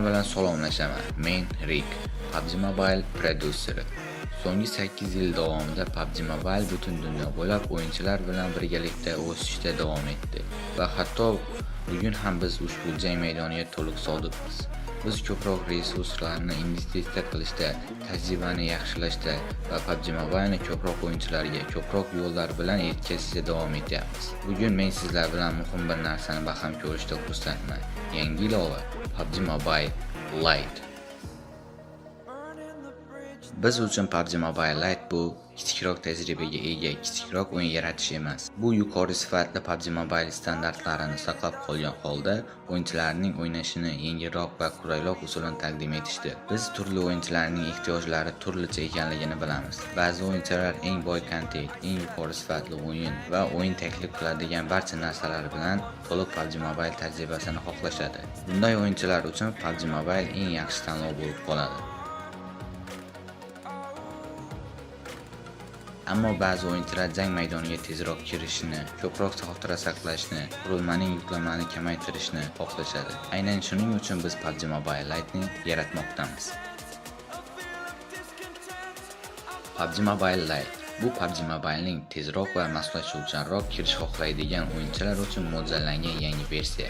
Bilan salomlashaman. Men Rik, PUBG Mobile prodyuseri. So'nggi 8 yil davomida PUBG Mobile butun dunyo bo'ylab o'yinchilar bilan birgalikda o'sishda davom etdi va hatto bugun ham biz ushbu jang maydoniga to'liq sodiqmiz. Biz ko'proq resurslarni investitsiya qilishda, tajribani yaxshilashda va PUBG Mobile'ni ko'proq o'yinchilarga ko'proq yo'llar bilan yetkazishda davom etyapmiz. Bugun men sizlar bilan muhim bir narsani baham ko'rishda xursandman. Yangi ilova PUBG Mobile Lite. Biz uchun PUBG Mobile Lite bu kichikroq tajribaga ega kichikroq o'yin yaratish emas. Bu yuqori sifatli PUBG Mobile standartlarini saqlab qolgan holda o'yinchilarning o'ynashini yengilroq va qulayroq usulini taqdim etishdir. Biz turli o'yinchilarning ehtiyojlari turlicha ekanligini bilamiz. Ba'zi o'yinchilar eng boy kontent, eng yuqori sifatli o'yin va o'yin taklif qiladigan barcha narsalar bilan to'liq PUBG Mobile tajribasini xohlashadi. Bunday o'yinchilar uchun PUBG Mobile eng yaxshi tanlov bo'lib qoladi. Ammo ba'zi o'yinchilar jang maydoniga tezroq kirishni, ko'proq xotira saqlashni, qurilmaning yuklamani kamaytirishni xohlashadi. Aynan shuning uchun biz PUBG Mobile Lite'ni yaratmoqdamiz. PUBG Mobile Lite bu PUBG Mobile'ning tezroq va moslashuvchanroq kirish xohlaydigan o'yinchilar uchun mo'ljallangan yangi versiya.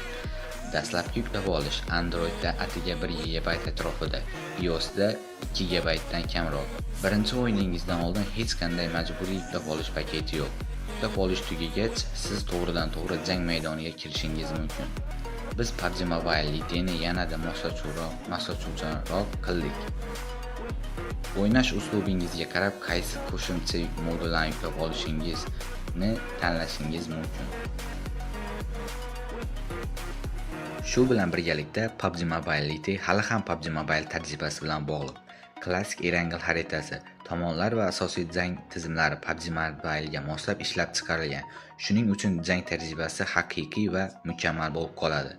Dastlabki yuklab olish Androidda atigi 1 GB atrofida, iOSda 2 GB dan kamroq. Birinchi o'yiningizdan oldin hech qanday majburiy yuklab olish paketi yo'q. Yuklab olish tugagach, siz to'g'ridan-to'g'ri jang maydoniga kirishingiz mumkin. Biz PUBG Mobile Lite'ni yanada moslashuvchanroq qildik. O'ynash uslubingizga qarab qaysi qo'shimcha modullarni yuklab olishingizni tanlashingiz mumkin. Shu bilan birgalikda PUBG Mobile Lite hali ham PUBG Mobile tajribasi bilan bog'liq. Klassik Erangel xaritasi, tomonlar va asosiy jang tizimlari PUBG Mobile'ga moslab ishlab chiqarilgan. Shuning uchun jang tajribasi haqiqiy va mukammal bo'lib qoladi.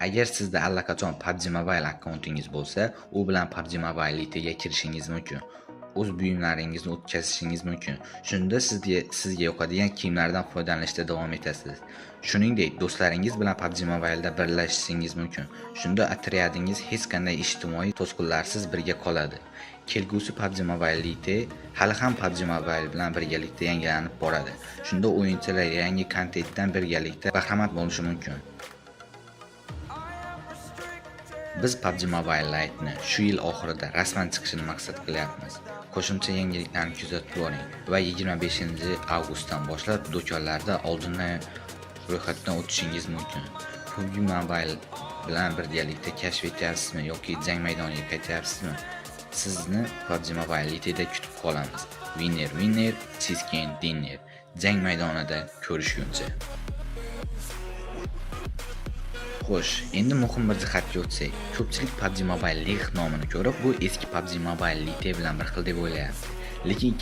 Agar sizda allaqachon PUBG Mobile akkauntingiz bo'lsa, u bilan PUBG Mobile Lite'ga kirishingiz mumkin. O'z buyumlaringizni o'tkazishingiz mumkin. Shunda sizga yoqadigan kiyimlardan foydalanishda davom etasiz. Shuningdek, do'stlaringiz bilan PUBG Mobile'da birlashishingiz mumkin. Shunda otryadingiz hech qanday ijtimoiy to'sqinlarsiz birga qoladi. Kelgusi PUBG Mobile Lite hali ham PUBG Mobile bilan birgalikda yangilanib boradi. Shunda o'yinchilar yangi kontentdan birgalikda bahramand bo'lishi mumkin. Biz PUBG Mobile Lite'ni shu yil oxirida rasman chiqishini maqsad qilyapmiz. Qo'shimcha yangiliklarni kuzatib boring va 25-avgustdan boshlab do'konlarda oldindan ro'yxatdan o'tishingiz mumkin. PUBG Mobile bilan birgalikda kashf etyapsizmi yoki jang maydoniga qaytyapsizmi? Sizni PUBG Mobile Lite'da kutib qolamiz. Winner winner chicken dinner. Jang maydonida ko'rishguncha. Xo'sh, endi muhim bir jihatga o'tsak. Ko'pchilik PUBG Mobile Lite nomini ko'rib, bu eski PUBG Mobile Lite bilan bir xil deb o'ylayapti. Lekin